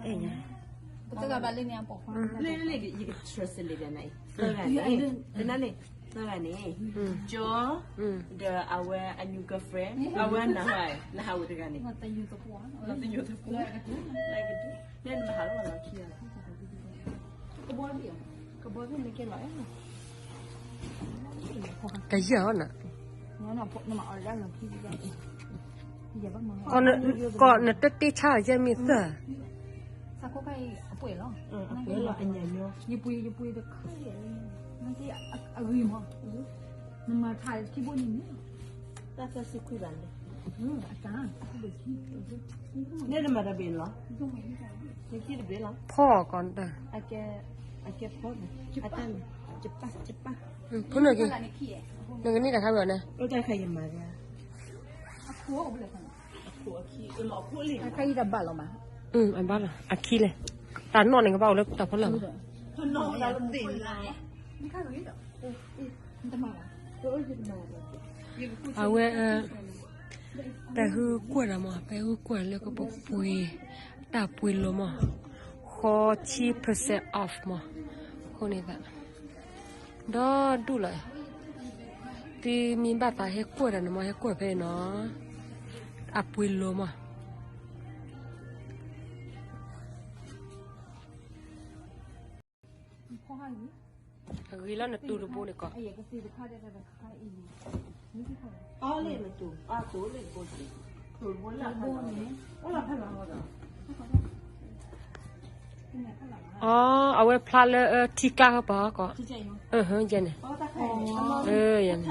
အဲၣ်ညါ, ပတဂၤဘၣ်လၢန့ၣ်အပိာ်ခွါ, လၢလၢယက translate လံနအံၤ, သၢဂၤန့ၣ်, သၢဂၤန့ၣ်, ကၠီ, ဒီးအဝဲအ new girlfriend, အဝဲနဟးဝဲတဂၤန့ၣ်, နမဟးလၢလီၢ်ခံ, ကယၢ်အီၤနၤ, ကီးနတတ့ဆါယဲမ့ၢ်သၢ, န့ၣ်နမၤတဘ့ၣ်လီၤ, ဖီကီး, ဖုနက့ၤ, နကန့ၢ်တၢ်ခါဝဲန့ၣ်, အဘၣ်လီၤ, အခံလဲၣ်, တၢ်နီၣ်န့ၣ်ကဘၣ်အိၣ်လၢတၢ်ဖီလာ်လီၤ, အဝဲ ပဟဲကွၢ်ဒီးမး, ပဟဲကွၢ်လၢကပပှ့ၤ, တၢ်ပှ့ၤလိာ်မး, ဃီဆံ percent off မး, အဃိန့ၣ်သး, ဒီဒူၣ်လီၤ, သုမ့ၢ်ဘၣ်သးဟဲကွၢ်ဒီးန့ၣ်မး ဟဲကွၢ်ဖဲအံၤနီၤ, အပှ့ၤလိာ်မး အဂ့ၤလီၤနတူၢ်တဘိန့ၣ်ကီး, အီ အဝဲဖျါလၢထံကျါဟီပၤကီး, ယဲန့ၣ်, ယဲန့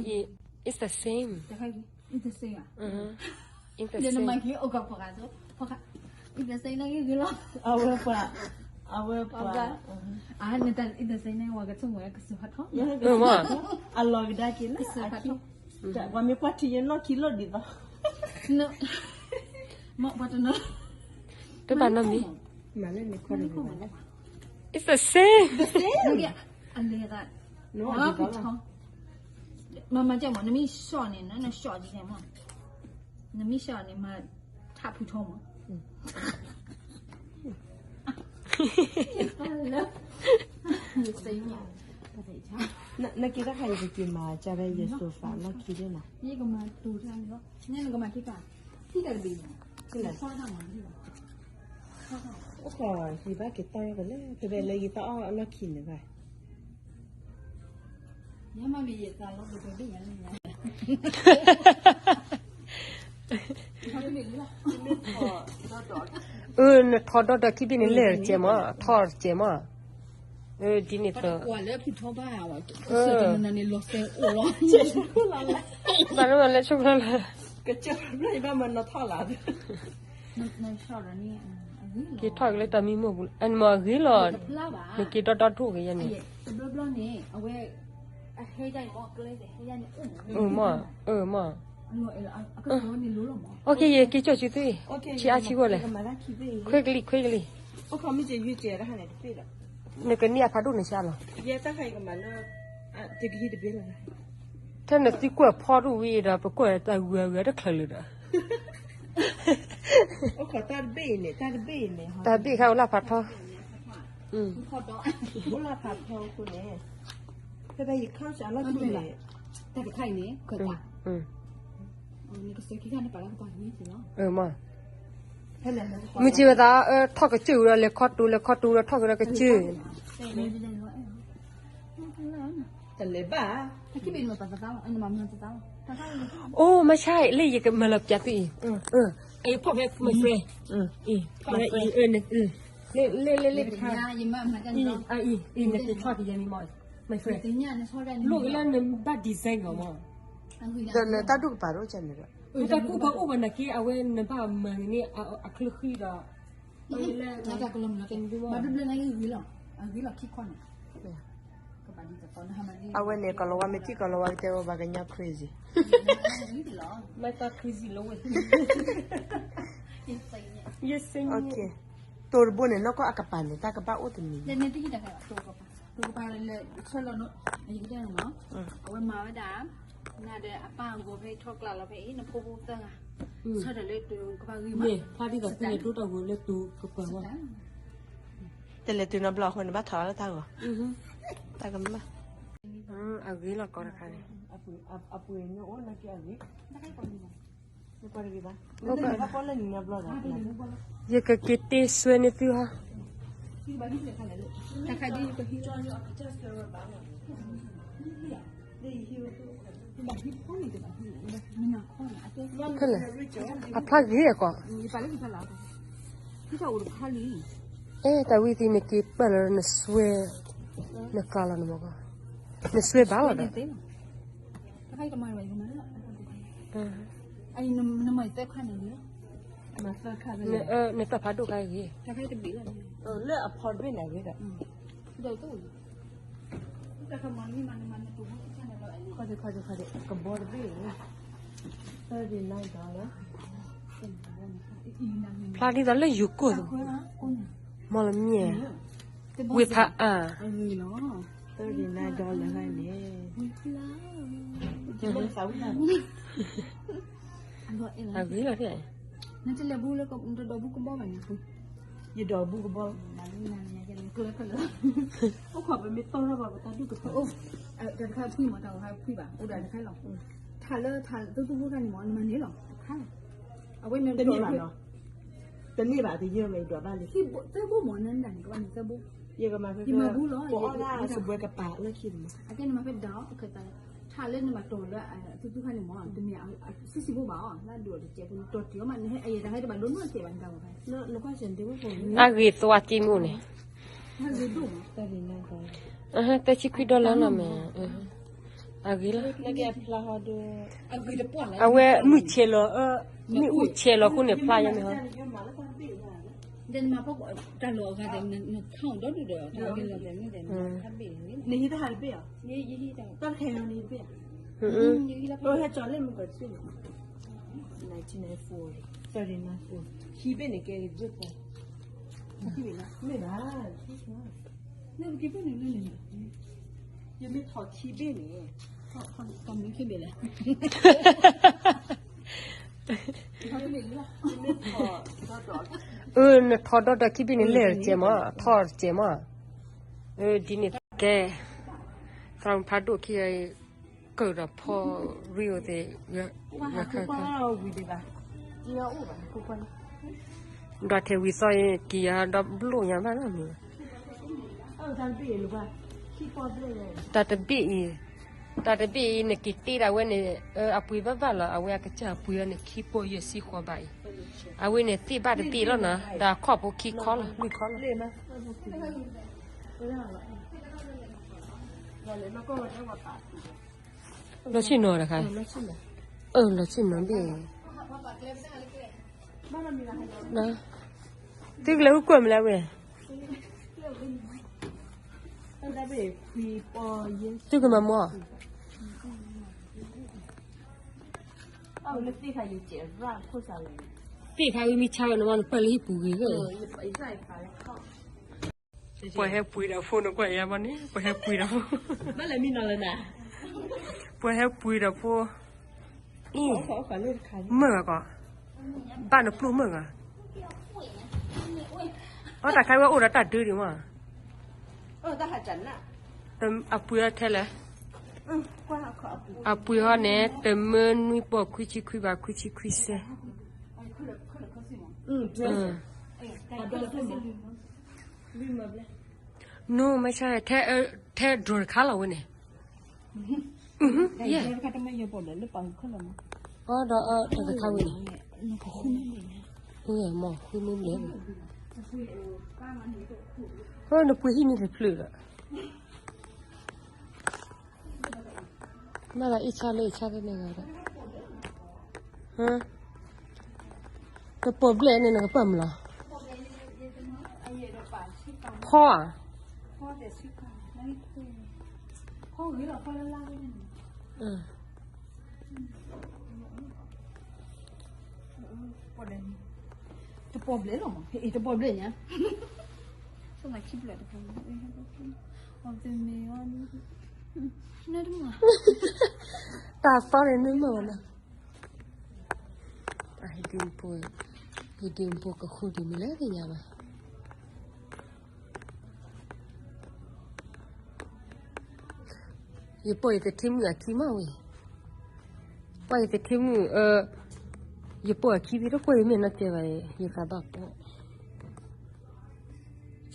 ၣ်, it's the same, it's the same, အဝဲပှၤ, အဝဲပှၤ, အဝဲပှၤ, အဝဲပှၤ, အလီၤကဒါက့ၤလၢအခံ, ပှၤမ့ၢ်ကွၢ်ထံယလီၢ်ခံလီၢ်ဒ်သိး, တဘၣ်နီတမံၤ, it's the same, အလဲၤ, မၤမၤကဲမး နမ့ၢ်ရှီၣ်န့ၣ် နနရှီၣ်ကဲမး, နမ့ၢ်ရှီၣ်န့ၣ် မၤထးဖုထီမး နက့တၢ်ခါအံၤ ယက့ၤမၤကၢ်ဝဲယ sofa လီၢ်ခံန့ၣ်လီၤ, ယကမၤတူၢ်တၢ်န့ၣ်လီၤ, နကမၤက့ၤတၢ်, ထံၣ်တၢ်တဘ့ၣ်န့ၣ်, အိၣ်ခိးဟံးဘၣ်က့ၤတီၢ်ကလဲၣ် ဖဲဖဲလၢယတအီၣ်အလီၢ်ခံန့ၣ်ဘၣ် ယမ့ၢ်ယသးလီၤပှဲၤပှဲၤဘ့ၣ်ညါလၢညါ, အၢ နထီဒီဒီခံဘ့ၣ်န့ၣ် လဲၢ်တကဲမး ထီတကဲမး, ဒ်န့ၣ်သိး, ကွၢ်လၢဖုထီဘၣ်, ကစၢၢ်တနီၤနီၤန့ၣ် လီၤစဲအိၣ်လီၤ, ဘၣ်လၢမၤလၢဆိၣ်ဖျီလီၤ, ကစၢၢ်ဖျီယဘၣ်မၤနီၤထီၣ်လီၤ, က့ၤထီၣ်က့ၤလၢတၢ်မံမီၢ်ပူၤ အနမၤအဂ့ၤလီၤ, နက့ၤဒီဒီဒိၣ်က့ၤယဲန့ၣ်, အၢမး, အၢမး, အက့ၤယက့ၤကၠီၣ်ဆံသွံၣ်, ဆံအါဆံဂီၢ်လဲၣ်, ခွဲကလံၤ ခွဲကလံၤ, နကန့ၢ်အဖးဒိၣ်န့ၣ်ဆါလီၤ, ထဲနသံကွၢ်ဖီဒိၣ်ဝံၤဒီး ပကွၢ်တၢ်ဂုၤဂၤတချုးလၢၤဒီး တၢ်ဘ့ၣ်ခါအိၣ်လၢဖးထီ, အိၣ်လၢဖးထီအဃိန့ၣ်, ဖဲဖဲယခီၣ်စးလီၢ်ခံန့ၣ်, တၢ်တခါအံၤန့ၣ်, မုၢ်ဆ့ဝဲသး ထီၣ်ကစၢၢ်ဝံၤဒီး လဲၤခီတူာ် လဲၤခီတူာ်ဒီး ထီၣ်ကဒီးကစၢၢ်, တလဲၤဘၣ်, အိၣ် မ့ၢ်ဆါ လၢယကမၤလီၤပျးသုအံၤ, ဖီၣ်ဖဲ my friend, လ့ၣ်လ့ၣ်လ့ၣ်တခါ, အံၤ နကထီၣ်ကယဲၢ်မံၤမီၢ်, my friend, လိၣ်ကလၢနဘၣ် design ဂီၤမီၢ်, ဒီးနတၢ်ဒိၣ်ကပၤဒိၣ်ကန့ၣ်ဒီး, နတၢ်ကူၣ်ပှၤအိၣ်ဘၣ်နာ်က့ အဝဲနဘၣ်မၤန့ၢ်အချၢဃံဒီး, ဘၣ်ဒိၣ်ဘျၢၣ်န့ၣ်ဂ့ၤလီၤ, အဂ့ၤလီၤခံခီန့ၣ်, အဝဲန့ၣ် ကီၤလၤဝါမ့ၢ်ထံၣ်ကီၤလၤဝါကတဲဝဲပှၤကညီ crazy, မ့ၢ်တၢ် crazy လီၤဝဲ, ယစ့, တိၤတဘိန့ၣ် နီၢ်ကီၢ်အကပၤန့ၣ် တၢ်ကဘၣ်အိၣ်တမံၤ, တၢ်ကပၤ ကပၤလဲၤဆၢလီၤနီၤ, ယကတဲနီၤ, အဝဲမၤဝဲဒၣ်, နၤဒီးအပၢ်အဂီၤဖဲအံၤထီၣ်ကျးလီၤဖဲအံၤ နဖိဖိသၢဂၤ, ဆၢထၢၣ်လၢကပၤဂ့ၤမး, ဖျါဒ်သိးသုန့ၣ်ဒိၣ်ထီၣ်ဝဲလၢတုၤကပၤဝဲ, တလဲၤတုၤနီတဘျီအဃိန့ၣ် ဘၣ်ထီၣ်လၢတၢ်ဂီၤ, တၢ်ကမၣ်, အဂ့ၤလီၤကီးတခါန့ၣ်, အပှ့ၤန့ၣ်အိၣ်နာ်က့အဂ့ၤ ယကက့ၤတ့ဆွဲန့ၢ်သုဟီ, ခဲလၢာ်, အဖျါဂ့ၤအကီး, အဲ တၢ်ဝံသံးနက့ၤပၢၢ်လၢနဆွဲ, နကျါလီၤနမကီ, နဆွဲဘၣ်လီၤဒီး နတၢ်ဖးဒိၣ်ခါဂ့ၤ, လၢအဖီတဘ့ၣ်န့ၣ်ဂ့ၤဒီး, ကဘီတဘ့ၣ်န့ၣ်, ဖျါဒ်သိးလၢယိၤကီၢ်သိး, မီၢ်လမၠဲၣ်, ဝ့ၢ်ဖးအါ, န့ၣ်, အဂ့ၤလီၤ, နတလဲၤဘူးလၢနတဒိးဘူးကဘီဘၣ်န့ၣ်, ယဒိးဘူးကဘီ, အိၣ်ခိးပမ့ၢ်သီထီၣ်ဘၣ်ပတၢ်ဒူၣ်ကထီၣ်, တၢ်တခါဖှံမး တၢ်တခါဖှံဘၣ် အိၣ်ဒၣ်တခါလီၤ, ထးလၢထးသူသူဖိခါန့ၣ်မး နမၤန့ၣ်လီၤ, တခါ, အဝဲန့ၣ်တန့ၢ်ဘၣ်နီၤ, တန့ၢ်ဘၣ်တယၢၢ်ဝဲဒိးဘၣ်လံ, သၢဘိမး နဒၣ်န့ၣ် ကဘၣ်န့ၣ်သၢဘိ, ယမၤဖဲ, ပအီၣ်ဒၣ်စပွဲကပၤလၢခံန့ၣ်မး, အကဲနမၤဖဲဒၣ်အီၤ အကဲတၢ်လၢနမၤတီၤလၢအသူသူခါန့ၣ်မး တမ့ၢ်အဆံးဆံးဘိဘၣ်အီၤ လၢအဒိၣ်အီၤတစဲးဖိန့ၣ် တီၤတ့ၢ်အီၤမး နဟဲအယဲၢ်တၢ်ဟဲတဘၣ်ဒိနီၢ်စဲးဘၣ်န့ၣ်တၢ်ဂီၤဖဲ, အဂ့ၤသွါက့မ့ၢ်န့ၣ်, သၢဆံခွံဒီလၢနီၤမ့ၢ်, အဂ့ၤလီၤ, အဝဲမုၢ်ဆဲးလီၤ, မ့ၣ်အူဆဲးလီၤဃိန့ၣ်ဖျါယါန့ၣ်ဟီ, တၢ်လီၤအဂၤဒီး နခါအီၤဒီဒူၣ်ဒီး တၢ်လီၤ, နဟံးတၢ်ဟးတဘ့ၣ်အီၤ, တၢ်တခါအံၤန့ၣ်တဘ့ၣ်, ဟဲကၠီၤလၢမုၢ်ကီၢ်တဘ့ၣ်န့ၣ်, nineteen ninety-four, thirty-nine four, ခံဘ့ၣ်န့ၣ်ကဲဂ့ၤတဘ့ၣ်, မ့ၢ်ဘၣ်, ယမ့ၢ်ထီၣ်ခံဘ့ၣ်န့ၣ်, ခံဘ့ၣ်လဲၣ် အၢ နထီၣ်ဒီးဒီးခံဘ့ၣ်န့ၣ်လဲၣ်တစဲးမး ထီၣ်တစဲးမး, ဒ်န့ၣ်ကဲ, သရၣ်မုၣ်ဖးဒိၣ်ခံဂၤအံၤ ကၢၢ်ဒီးဖီရ့အီၤသ့ၣ်, ဒီးထဲဝံၤသီအံၤ က့ၤယၤဒီဘျိၣ်ညါဘၣ်နီၤမ့ၢ်, တၢ်တဘ့ၣ်အံၤ, တၢ်တဘ့ၣ်အံၤ နက့ၤတ့ဒၣ်ဝဲန့ၣ် အပှ့ၤဘၣ်ဘၣ်လီၤ အဝဲအကစၢ်အပှ့ၤအီၤန့ၣ် ခံပီၢ်ယဲၢ်ဆံဃီဘးအံၤ, အဝဲန့ၣ်သ့ၣ်ဘၣ်တဘ့ၣ်လီၤနီၤ ဒီးအခီၣ်ဖိခံခီလီၤ လွံၢ်ခီလီၤ လီၤဆ့ၣ်နီၤတခါ, အၢ လီၤဆ့ၣ်နီၤဘ့ၣ်, သုကလဲၤဟူကွၢ်မလဲၣ်ဝဲ, သုကမၤမီၢ်, သ့ၣ်ခါဝံၤမ့ၢ်ဆါဝဲန့ၣ်မး နပၢၢ်လၢဟံၣ်ပူၤဂ့ၤဂ့ၤ ပှၤဟဲပှ့ၤဒီးဖိနကွၢ်ယါဘၣ်န့ၣ် ပှၤဟဲပှ့ၤဒီးဖိ, ပှၤဟဲပှ့ၤဒီးဖိ, အံၤ, မုာ်ဂၤကီး, ဘၣ်နပျိၢ်မုာ်ဂၤ, အတၢ်ခါဝဲအိၣ်ဒီးတၢ်ဒုဒံးမး, အပှ့ၤအီၤထဲလဲၣ်, အပှ့ၤအီၤန့ၣ် တမၢနွံပီၢ်ခွံဆံခွံဘးခွံဆံခွံစဲး နမ့ၢ်ဆါ ထဲဒြိတခါလီၤဝဲန့ၣ်, အဒီးတခါဝဲန့ၣ်, မ့ၢ်ဃုမ့ၢ်ဘျဲၣ်, နပှ့ၤဟံၣ်န့ၣ်တဖျၢၣ်ဒီး, မ့ၢ်လၢအ့ၣ်ဆါလၢအ့ၣ်ဆါတန့ၢ်ဂၤဒီး, တပိာ်ဘျဲၣ်န့ၣ် နကပၢၢ်မလီၤ, ဖီဧါ, တပိာ်ဘျဲၣ်လီၤမး, တပိာ်ဘျဲၣ်ညါ, ခံဘျဲၣ်တပိာ်, တၢ်သီန့ၣ်နမ့ၢ်ဝဲနီၤ, ယဒ့မုၣ်ဖိကဃုဒံးမ့ၢ်လၢညါဘၣ်. ယပိာ်ယသထ့မုၣ်အခံမးဝဲ, ပိာ်ယသထ့မုၣ်, ယပိာ်အခံသ့ၣ်တပိာ်ယမ့ၢ်နီၢ်ကဲဘၣ်, ယသးဘၣ်ပိာ်,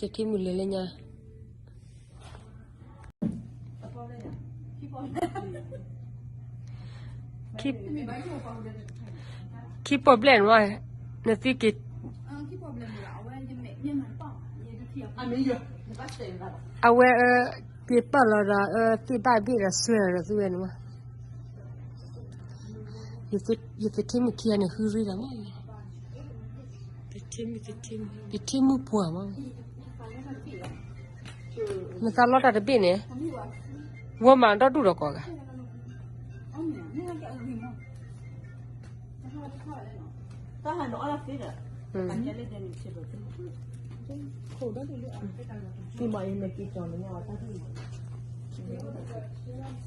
ယသထ့မုၣ်လဲၤလၢညါ ခံပိာ်ဘျဲၣ်န့ၣ်မး, နသုက့ၤ, အဝဲ, က့ၤပာ်လီၤဒီး, သ့ၣ်ဘၣ်ဘ့ၣ်ဒီးစွဲဒီးသုဝဲန့ၣ်မး, ယသထ့မုၣ်ခံဂၤန့ၣ် ဟုရ့ဒီးမး, ယထ့မုၣ်ပှၢ်မး, နသးလီတၢ်တဘ့ၣ်န့ၣ်, ဝဲမၤဒီဒူၣ်ဒီးကိးဂၤ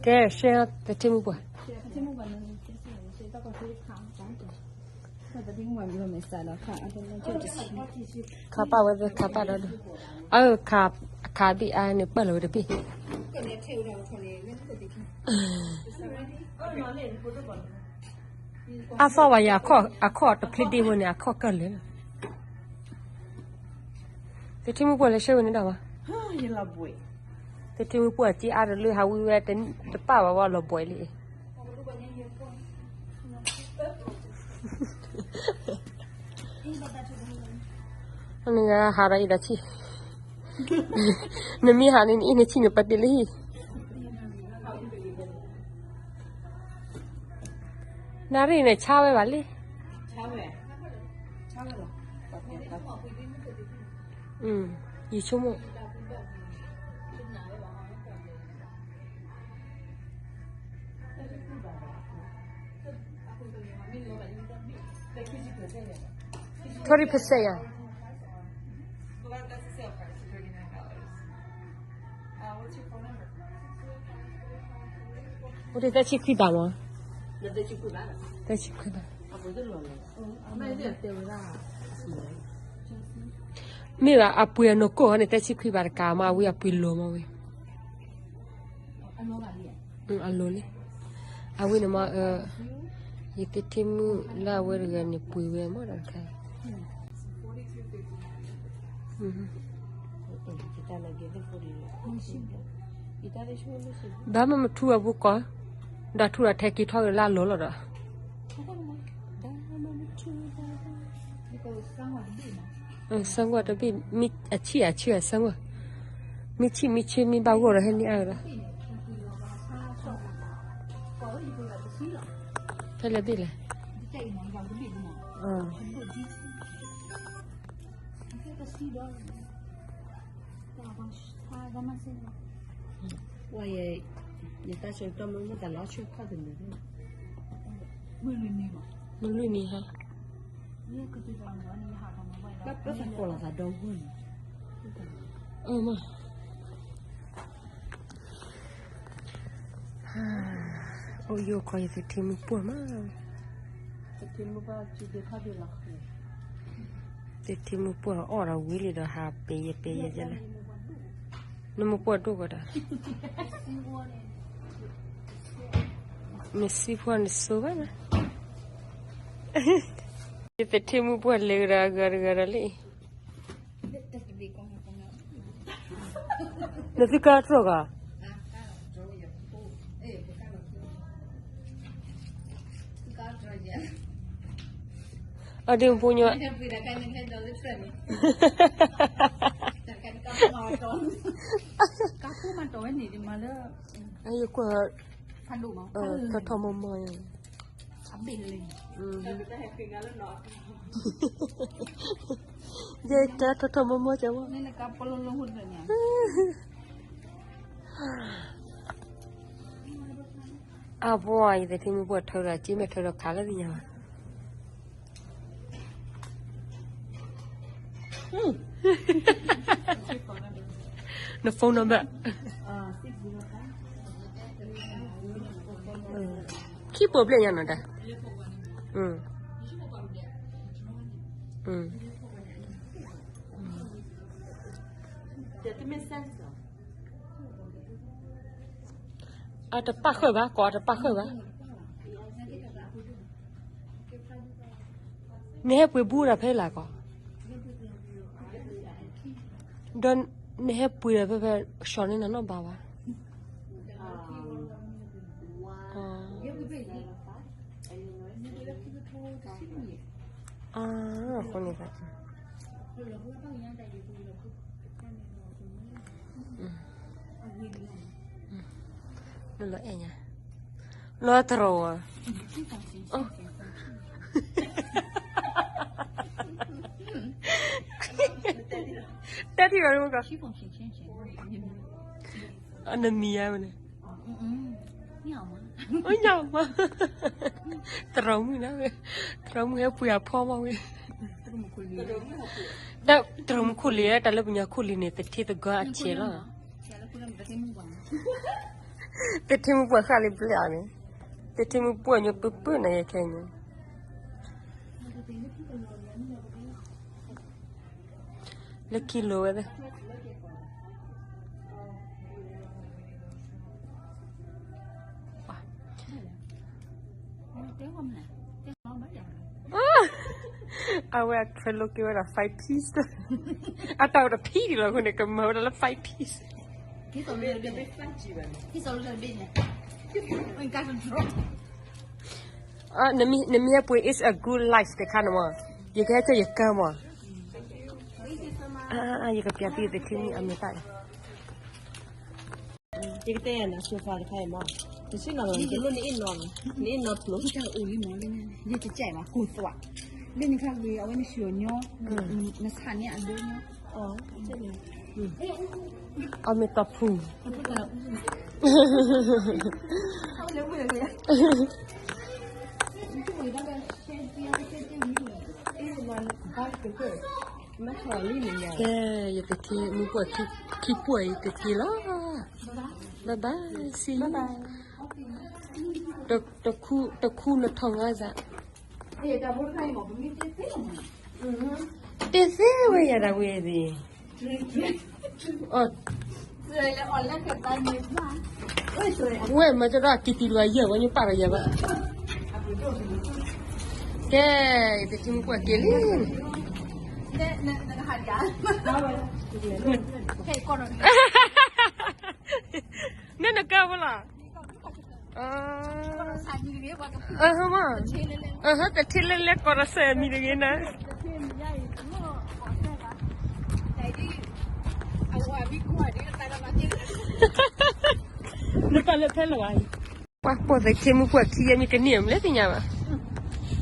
ကဲ, ရှဲသထ့မုၣ်ပှၢ်, ခးပာ်ဝဲသ့ၣ်ခးပာ်ဒီး, အၢ, ခးဘ့ၣ်အါန့ၣ် ပာ်လီၤဝဲတဘ့ၣ်, အၢ, ခးဘ့ၣ်အါန့ၣ် ပာ်လီၤဝဲတဘ့ၣ်, အသီၣ်ဝဲယၤ, အခီၣ်တဖျ့ဒ့ဖိန့ၣ် အခီၣ်ကၢၢ်လၢာ်လီၤ. သထ့မုၣ်ပှၢ်လဲၤဆှၢဝဲန့ၣ်ဒီးဘၣ်, သထ့မုၣ်ပှၢ်စ့အါတလၢ ဟးဝံဝဲတပာ်ဘၣ်ဝဲလီၤဘှံးလံ. နဟးဒီးအံၤဒီးဆံၣ်, နမ့ၢ်ဟးန့ၣ် နအ့ၣ်နဆံၣ်န့ၣ် ပာ်တ့ၢ်လၢဟံၣ်, နရ့ၣ်န့ၣ် ဆါဝဲဘၣ်လံ. ယဆိကမိၣ် twenty percent ယၤ, အိၣ်ဒံးသၢဆံခွံဘးမး, သၢဆံခွံဘး, မ့ၢ်ဘၣ် အပှ့ၤအနီၢ်ကီၢ်န့ၣ် သၢဆံခွံဘးတကးမး အဝဲအပှ့ၤလိၤမးဝဲ အလိၤလံ, အဝဲန့ၣ်မး, ယသထ့မုၣ်လၢအဝဲတဂၤန့ၣ် ပှ့ၤဝဲမးတခါ, ဘၣ်မ့ၢ်မထူအပူၤကီး, ဒီးထူဒီးထဲက့ၤထီၣ်က့ၤလၢအလိၤလီၤဒီး စၢ်ကွၢ်တဘ့ၣ်, မ့ၢ်အဆံၣ်အဆံၣ်အစၢ်ကွၢ်, မ့ၢ်ဆံၣ်မ့ၢ်ဆံၣ်မ့ၢ်ဘၣ်ဂီၢ်ဒီးဟဲန့ၢ်အါဒီး, ဖဲလဲၣ်ဘ့ၣ်လဲၣ်, ဝဲယတၢ်ဆၢကတီၢ်မ့ၢ်မ့ၢ်တၢ်လီၤဆၢခီၣ်တနံၤ, မုၢ်လွံၢ်နံၤဟါ, ပသးကိးလီၤသးဒီဂီၢ်န့ၣ်, အိၣ်ယိာ်ခီ ယသထ့မုၣ်ပှၢ်မး, သထ့မုၣ်ပှၢ်အီၣ်ဒီးဝံၤလံဒီး ဟးပဲာ်ယဲပဲာ်ယဲလဲၣ်, နမ့ၢ်ပှၢ်ဒိၣ်ကီးဒီး နစံးဖှိၣ်နစိဘၣ်နၤ, ယသထ့မုၣ်ပှၢ်လဲၤကဒီးအဂၤတဂၤဒီးလံ, နသုကါတြီၢ်ကီး, အဒ့မဖိညီ, ယကွၢ်, ထီၣ်ထီၣ်မီၢ်မီၢ်, ယကါထီၣ်ထီၣ်မီၢ်မီၢ်ကမီၢ်, အပှၤ ယသထ့မုၣ်ပှၢ်ထၢဒီးက့မဲာ်ထၢဒီးခးလၢသ့ၣ်ညါဘၣ်, န phone number ခံပှဲၤဘျဲၣ်ညါနီၤတၢ်, အတပၣ်ဃၢၣ်ဘၣ်, ကိးအတပၣ်ဃၢၣ်ဘၣ်. နဟဲပှ့ၤဘူၣ်ဒီးဖဲလၢ်ကီး, ဒီးနဟဲပှ့ၤဒီးဖဲဖဲ ရှော့န့ၣ်နနီၢ်ဘၣ်ဘၣ်. အဃိန့ၣ် လၢအဲၣ်ညါ, လၢတရီးဧါ, တၢ်ထံၣ်ဘၣ်မကီး, နမံၤယါဝဲန့ၣ်, ညါမး, တရီးမုၣ်နၤဝဲ, တရီးမုၣ်ဟဲပှ့ၤအဖီမးဝဲ, တရီးမုၣ်ခိၣ်လံၤ, တၢ်လၢပညီခိၣ်လံၤန့ၣ် သထ့သဂီၤအဆဲးလီၤ. သထ့မုၣ်ပှၢ်ဃၣ်လံဘျဲၣ်အီၤန့ၣ်, သထ့မုၣ်ပှၢ်ညိပၢပၢၢ်နၤယခဲအံၤန့ၣ်, လၢခံလိၤဝဲသ့ၣ် အဝဲအထွဲလိာ်က့ၤဝဲဒၣ် five piece အတၢ်အိၣ်တဖံဒံးလီၤအဃိန့ၣ် ကမၤဝဲဒၣ်လၢ five piece. နမ့ၢ်ဟဲပှ့ၤ it's a good life တခါန့ၣ်မး, ယကဟဲကၢယကၢမး, ယကပျးသုသထ့မုၣ်အမဲာ်သၣ်အံၤ, ယကတဲယၤန့ၣ် sofa တခါအံၤမး, တဆ့ၣ်နီၤလီၤ တလိၣ်နအ့ၣ်နီၤ, နအ့ၣ်နီၤဖျိ တၢ်အိၣ်လံမး, ယတကြိုက်ဘၣ် ကိၢ်သွး, လၢနခါဂ့ၤ အဝဲနဆှၢညီ, နဆၣ်န့ၢ်အဒိညီ, အမဲာ်တီဖူ ကဲ, ယသထ့မုၣ်ပှၢ်ခံပှဲၤအံၤတထ့လီၤ. Bye bye, see you. တခူနထီၣ်ငါစး, တသ့ဝဲယၤဒၣ်ဝဲသ့ၣ်, ဝဲမၤကဒီးက့ၤတံၤတဂၤယဲၢ်ဝဲညိပၢ်ကယဲၢ်ဘၣ်. ကဲ, ယသထ့မုၣ်ပှၢ်က့ၤလံန့ၣ်, နနကၢဝဲလီၤ. သထ့လဲၣ်လဲၣ် ကိးဒီးစဲးမံၤတဂ့ၤနၤ, နတၢ်လၢဖဲလၢၤဘၣ်, ပှၤပိာ်သထ့မုၣ်ပှၢ်ခံယဲၢ်မံၤကန့ၢ်အမလဲၣ်သ့ၣ်ညါဘၣ်,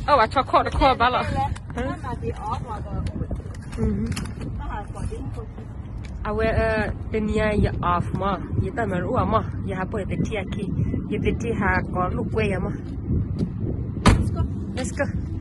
အီၣ်ဘၣ်ထီၣ်ခီၣ်တခီၣ်ဘၣ်လီၤ. အဝဲ, တနံၤညါယ off မး, ယတၢ်မၤတအိၣ်ဘၣ်မး, ယဟးပိာ်ယသထ့အခံ, ယသထ့ဟးကိးလိာ်ကွဲယၤမး. Let's go.